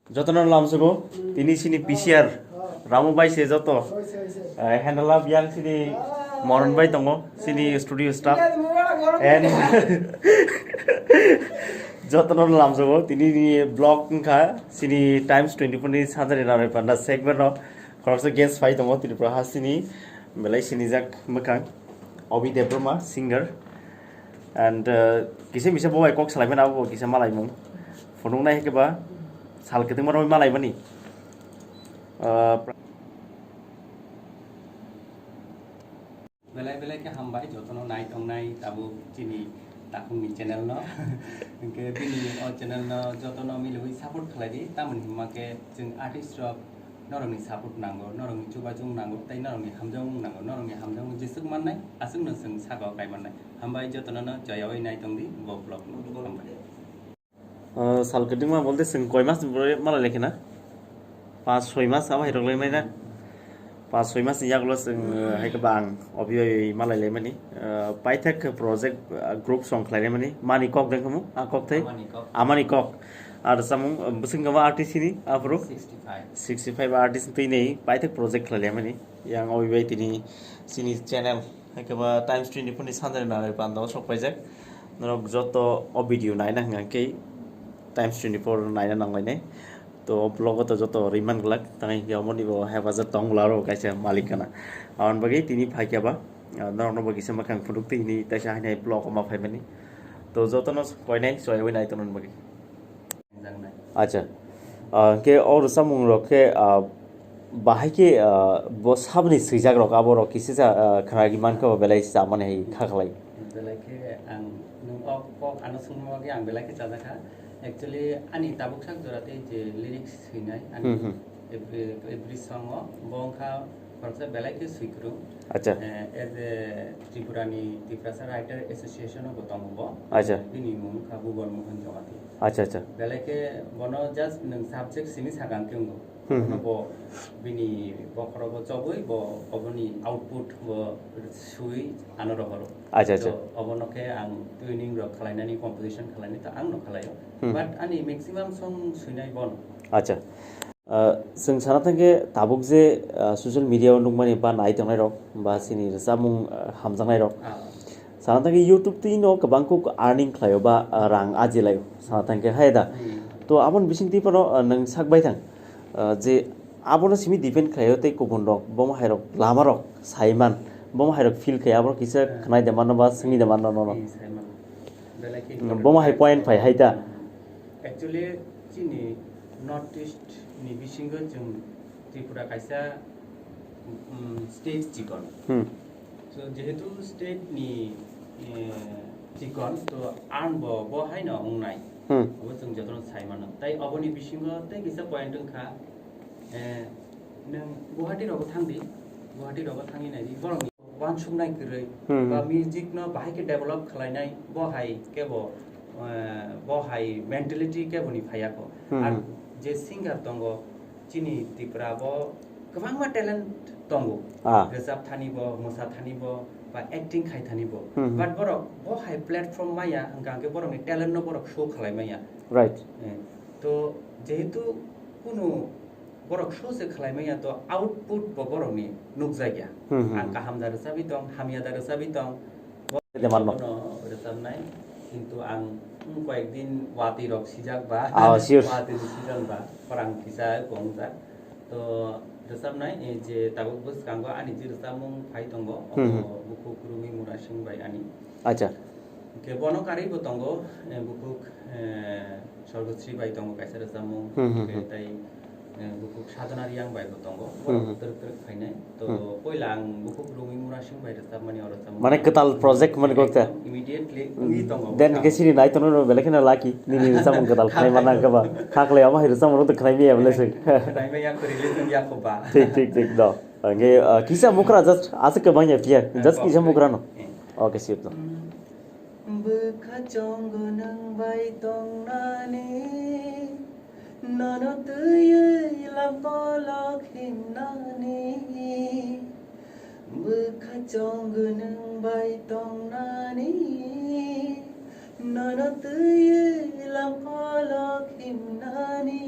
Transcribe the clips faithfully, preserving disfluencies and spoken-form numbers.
Jotono lamsogo, tini sini P C R, Ramu bai se joto. Eh, handle up yang sini Moron bai tongo, sini studio staff. And jotono lamsogo, tini ni vlog wngkha, sini Times twenty-four ni sanjani rami panda segment no. Khoroksa guest phai tongo Tripura hasteni, belai sinijak mwkhang, Obi Debbarma, singer. And, uh, kisa misa bo bai kok salaimani abo bo kisa malaimung. Phunuknai hwnkhe ba sal kwthwngma romwi malaimani. Uh, Belai belai khe hambai jotono nai tongnai tabuk chini takhukni channel no. Hwnkhe bini o channel no jotono milwi support khlai di, tamoni hwnma khe chwng artist rok norokni support nango, norokni chubachung nango, tei norokni hamjakmung nango, norokni hamjakmung jeswk mannai, aswkno chwng sakao kai mannai. Hambai jotono no choyaui nai tong di bo vlog no. Hambai. Ah, sal kwthwngma bolte chwng koi mas ni bwrwi malai lai khna? Pas soi mas abo hai rok lai mai na? Pas soi mas ni yagulo chwng, ah, hai khe bang obi oi malai lai mani. Ah, paithak khe project, ah, group song khlai lai mani. Mani kok deng khamu? A kok thai? Amani kok. Amani kok. Ar samung, ah, bwswk kama artist ni aphuru? Sixty five. Sixty five artist twi nei paithak project khlai lai mani. Yang obi bai tini chini channel. Haikhe ba Times twenty-four ni sanjani nanai panda o sok paijak. Norok joto o video naina hwnkha khe Times twenty-four naina nanglainai. To o vlog o to joto riman glak, tang hinkhe omo ni bo hefaza tong laro kaisa malik gana. Aboni bagwi tini phaikha ba, ah, norok no bo kisa mwkhang phunuk twi hini taisa hainai vlog o ma phaimani. To joto no koinai soywi nai tongna bagwi. Acha. Ah, hwnkhe o rwchapmung rok khe, ah, bahai khe, ah, bo saboni swijak rok abo rok kisa cha, ah, khna ri mankha ba belai chamani hai kha khlai. Belai khe ang nwng o kok ano swngma bagwi ang belai khe chajakha. Actually ani tabuk sak jora tei je lyrics swinai ani Hmm, hmm. every, every song o bo wngkha Khoroksa belai khe swikwrwng. Acha. Eh, as a Tripura ni Tiprasa Writer Association o bo tongo bo. Acha. Bini mung wngkha Bhuban Mohan Jamatia. Acha, acha. Belai khe bono just nwng subject simi sakang khe wngo. Hmm, hmm. Bono bo bini bokhorogo chobwi bo oboni output bo swi ano rohoro. Acha, acha. To obono khe ang tuning rok khlainani, composition khlainani to ang no khlaio. Hmm. But ani maximum song swinai bono. Acha. Ah, chwng sana thangkhe tabuk je, ah, social media o nukmani ba nai tongnai rok ba chini rwchapmung, ah, hamjaknai rok. Ah. Sana thangkhe YouTube twi no kwbang kuk earning khlaio ba, ah, rang ajilaio sana thangkhe hai da. Hmm. To aboni bising twi phano, ah, nwng sak bai thang, ah, je abono simi depend khlaio tei kubun rok bomo hai rok lama rok sai man, bomo hai rok feel khai abo kisa Hmm. khnai de mano ba swngwi de mano nono. Hmm, sai man. Belai khe Bomo hai important point phai hai ta. Hmm. Actually chini North East ni bisingo chwng Tripura kaisa, um, state chikon. Hmm. So, jehetu state ni, eh, chikon, to ang bo, bo haino wngnai. Hmm. Abo chwng jotono sai mano. Tai oboni bisingo tei kisa point wngkha, eh, nwng Guwahati rogo thangdi, Guwahati rogo thangwi naidi, borokni uansuknai kwrwi Hmm, ba hmm. music no bahai khe develop khlainai, bo hai kebo, eh, bo hai mentality kebo ni phaiya kho. Hmm, Ar hmm. je singer tongo, chini Tripura bo kwbangma talent tongo. Ah. Rwchap thani bo, mwsa thani bo, ba acting khai thani bo. Hmm, hmm. But borok bo hai platform maya, hwnkha hwnkhe borokni talent no borok show khlai maya. Right. Eh, to jehetu kunu borok show se khlai maya, to output bo borokni nukjakya. Hmm, hmm, Ang hmm. kaham da rwchabwi tong, hamya da rwchabwi tong. Bo De manno. no rwchabnai, kintu ang, mm, koyekdin watwi rok sijak ba, Ah, sure. watwi ni season ba, khorang kisa gongjak. To rwchabnai, eh, je tabuk bwskango ani je rwchapmung phai tongo, obo Hmm, hmm. Bukhuk Rumi Murasing bai ani. Acha. Hwnkhe bono karwi bo tongo, eh, Bukhuk, eh, Sorgosri bai tongo kaisa rwchapmung, Hmm, hmm, hwnkhe hmm. tei, eh, Bukhuk Sadhana Riyang bai bo tongo, Hmm, borok hmm. twrwk twrwk phainai. To Hmm. poila ang Bukhuk Rumi Murasing bai rwchapmani o rwchapmung Mane kwtal project mani kok ta. Immediately Hmm. wngwi tongo Then bwkha. khe sini nai tono belai kheno lucky. Nini rwchapmung kwtal khnai mana khe ba. Khaklai ama hai rwchapmung rok khnai maya belai se. Khnai maya kho release wngya kho ba. Thik, thik, thik, do. Hwnkhe, ah, kisa mukra just aswk kwbang ya phiya. Eh, Just kok, kisa eh. mukra no. Eh. Okay, sip do. Bwkha chongo nwng bai tongnani, nono twiwi lamkolok himnani. Bwkha chongo nwng bai tongnani, nono twiwi lamkolok himnani.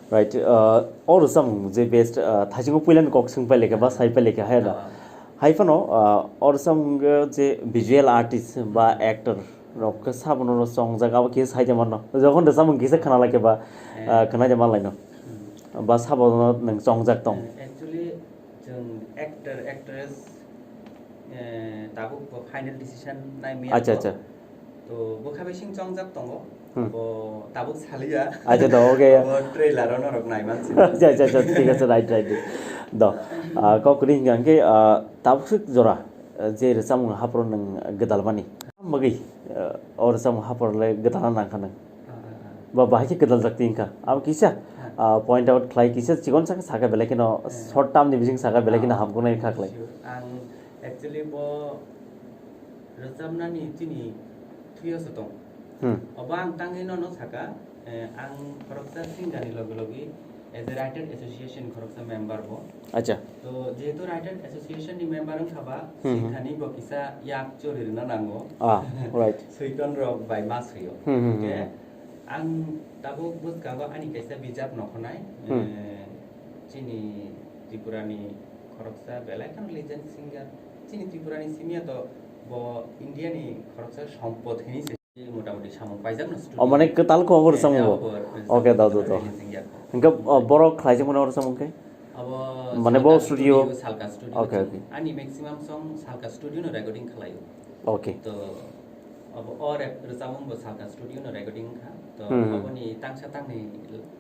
Right, uh, o rwchapmung je best, uh, thaisingo puilani kok swng pailekha ba sai pailekha hai no. Ah. Hai phano, uh, o rwchapmung je visual artist ba actor rok khe sabono chongjak abo kisa sai de mano. Jokhon rwchapmung kisa khna laikha ba, Eh. uh, khna de manlaino. Hmm. Ba sabono nwng chongjak tong. Eh, actually, chwng actor, actress, eh, tabuk bo final decision nai maya Acha, to. Acha. To bwkha bising chongjak tongo. Hmm. Bo tabuk saliya. Acha, to, okay. Bo trailer ono rok nai mansi. Acha, acha, acha, thik ache, right, right. Do. Ah, kok ring hingke, ah, tabuk sik jora, ah, je rwchapmung haphro nwng gwdalmani. Bagwi, ah, o rwchapmung haphro le gwdalna nangkha nwng. Ah, ah, ah. Ba bahai khe gwdaljak ti wngkha. Abo kisa, Ah. ah, point out khlai kisa chikon saka saka belai kheno Eh. short term ni bising saka belai kheno Ah. hamkuknai kha khlai. Sure. Ang actually bo rwchapnani chini thuyo se tong. Hmm. Obo ang tangwi nono saka, eh, ang khoroksa singer ni logi logi as a writer association khoroksa member bo. Acha. To jehetu writer association ni member wngkha ba, Hmm, hmm. sikhani bo kisa yak chori rwna nango. Ah, right. Swikon rok bai ma swio. Hmm, hmm, hmm, Hwnkhe hmm. ang tabuk bwskango ani kaisa bijap nokhonai, Hmm. eh, chini Tripura ni khoroksa belai kheno legend singer. Chini Tripura ni simi ya to bo India ni khoroksa sompot hinwi se. Motamoti samung paijak no studio. O, mane kwtal khe o bo rwchapmung bo? Eh, o bo, eh, Okay, da, da, da. Releasing ya. Hingke, o, borok khlaijak mano o rwchapmung khe? Abo Mane bo Salka studio? Studio, Salka studio Okay, chwng. Okay. Ani maximum song Salka studio no recording khlaio. Okay. To, abo o rep-, rwchapmung bo Salka studio no recording kha. To, Hmm. aboni tangsa tangni,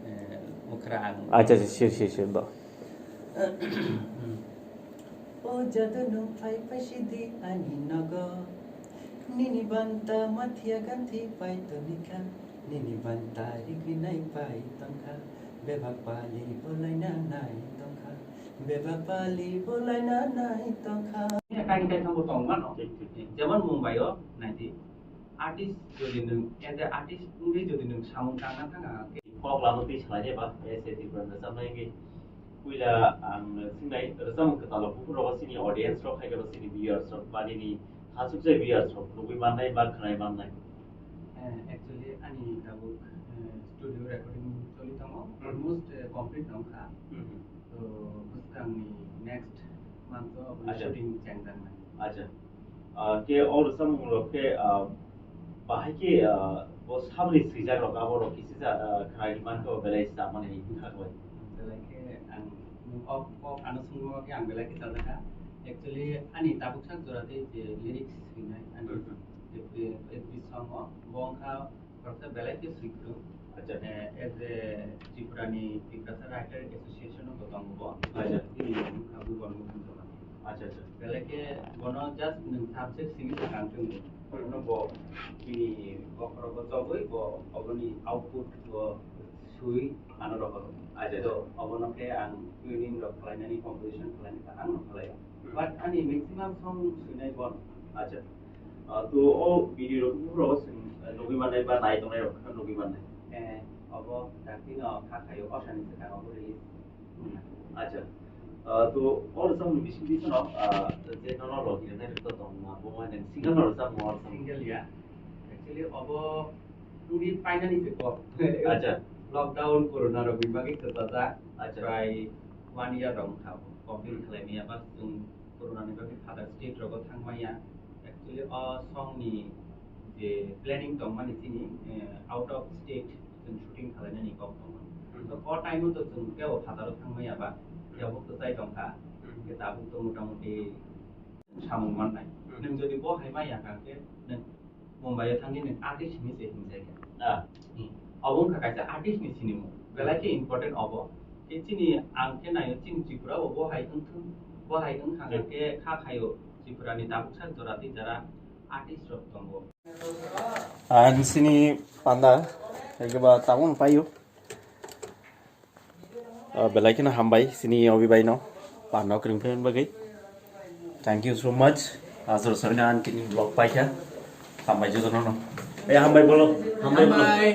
eh, mukhra ang. Acha, acha, sure, sure, sure, da. O jadu nwng phai phaisidi ani nogo. Nini banta mathia ganthi pai tonikha. Nini banta rigwi nai pai tongkha. Bebak pali bolaina nai tongkha. Bebak pali bolaina nai tongkha. Kain kain thango tong mano. Thik, thik, thik. Jemon Mumbai o naidi. Artist jodi nwng, as a artist wngwi jodi nwng samung tangna thanga. Kok lama twi salai ba, as a Tripura rwchapnai wngwi. Puila ang singnai rwchapmung kwtal rok buphuru rogo chini audience rok hai khe chini viewers rok ba nini hachukjai viewers rok nugwi mannai ba khwnai mannai. Eh, actually ani tabuk, eh, studio recording choli tongo, Hmm. almost, eh, complete wngkha. Hmm, hmm. To bwskangni next month o Acha. shooting chengjaknai. Acha. Ah, khe o rwchapmung rok khe, ah, bahai khe, ah, bo saboni swijak rok abo rok kisa, ah, khnai mankhe bo belai chamani wngkha khlai. Belai khe ang o kok ano swngma khe ang belai khe chajakha. Actually ani tabuk sak jora tei je lyrics swinai ani Hmm, hmm. F B, F B song o bo wngkha Khoroksa belai khe swikrwng. Acha. Eh, as a Tripura ni Tiprasa Writer Association o bo tongo bo. Acha. Bini mung kha Bhuban Mukherjee. Acha, acha. Belai khe bono just nwng subject simi sakang chwng. Bono bo bini bokhorok bo chobwi bo oboni output bo swi ano rohoro. Acha, acha. So, obono khe ang tuning rok khlainani, composition khlainani kaham no khlai. Hmm. But ani maximum song swinai bon. Acha. Ah, to o video rok buphuru rok chwng, ah, nugwi mannai ba nai tongnai rok khe nugwi mannai. Eh, obo dakti no kha khaio, o sani swkang obo release. Acha. Ah, to o rwchapmung bising bising no, ah, je nono logi rwnai rok to tong ma, bo ma nang single no rwchapmung o rwchapmung. Single ya. Actually obo tungdi finally se ko. Acha. Lockdown corona rok ni bagwi kwchajak. Acha. Prai one year rok wngkha bo. Complete Hmm. khlai maya ba chwng Corona ni bagwi father state rogo thangmaya. Actually, o song ni je planning tongmani chini, eh, out of state chwng shooting khalainani kok tongmani. Hmm. So, o time o to chwng kebo father o thangmaya ba, Hmm. kebo kwchai tongkha. Hmm. Khe tabuk to motamoti samung mannai. Hmm. Nwng jodi bo hai maya kha khe, nwng Mumbai o thangwi nwng artist hinwi se hinjai kha. Ah. Hmm. Obo wngkha kaisa artist ni sinimung. Belai khe important obo. Khe chini ang khe naio chini Tripura o bo hai wngthung, bo hai wngkha Hmm. khe kha khaio Tripura ni tabuksa jora tei jora artist rok tongo. Ang sini panda, hai khe ba tabuk paio. Ah, belai kheno hambai, sini Obi bai no, panda kwrwng phaimani bagwi. Thank you so much. Aswk sabino ani kini vlog paikha. Hambai jotono no. Eh, hambai bolo. Hambai bolo. Hambai.